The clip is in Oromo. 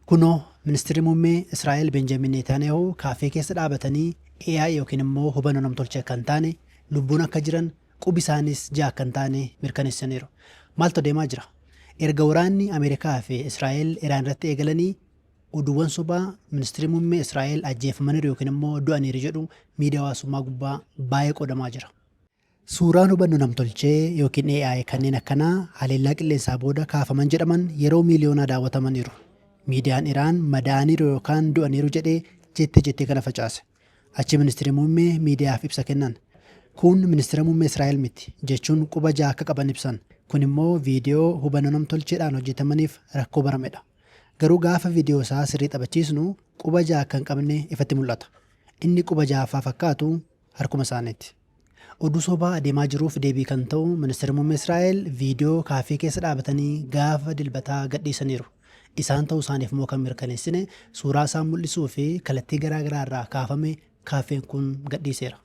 Kunoo Ministirri Muummee Israa'el Benjamin Neetaaniyahuu kaaffee keessa dhaabatanii AI yookiin immoo hubannoo namtolchee akka hin taane, lubbuun akka jiran, qubi isaanis ja'a akka hin taane mirkaneessaniiru. Maaltu adeemaa jira? Erga waraanni Ameerikaa fi Israa'el Iraan irratti eegalanii oduuwwan sobaa Ministirri Muummee Israa'el ajjeefamaniiru yookiin immoo du'aniiru jedhu miidiyaa hawaasummaa gubbaa baay'ee qoodamaa jira. Suuraan hubannoo namtolchee yookiin AI kanneen akkanaa haleellaa qilleensaa booda kaafaman jedhaman yeroo miiliyoonaa daawwatamaniiru. Miidiyaan Iraan madaa'aniiru yookaan du'aniiru jedhee jette jettee kana facaase. Achi Ministirri Muummee miidiyaaf ibsa kennan. Kun Ministira Muummee Israa'el miti, jechuun quba jaha akka qaban ibsan. Kun immoo viidiyoo hubannoo namtolcheedhaan hojjetamaniif rakkoo baramedha. Garuu gaafa viidiyoo isaa sirrii taphachiisnu quba jaha akka hin qabne ifatti mul'ata. Inni quba jahaffaa fakkaatu harkuma isaaniiti. Oduu sobaa adeemaa jiruuf deebii kan ta'u Ministirri Muummee Israa'el viidiyoo kaaffee keessa dhaabatanii gaafa Dilbataa gadhiisaniiru. Isaan ta'uu isaaniif immoo kan mirkaneessine suuraa isaan mul'isuu fi kallattii garaa garaa irraa kaafame kaaffeen kun gadhiiseera.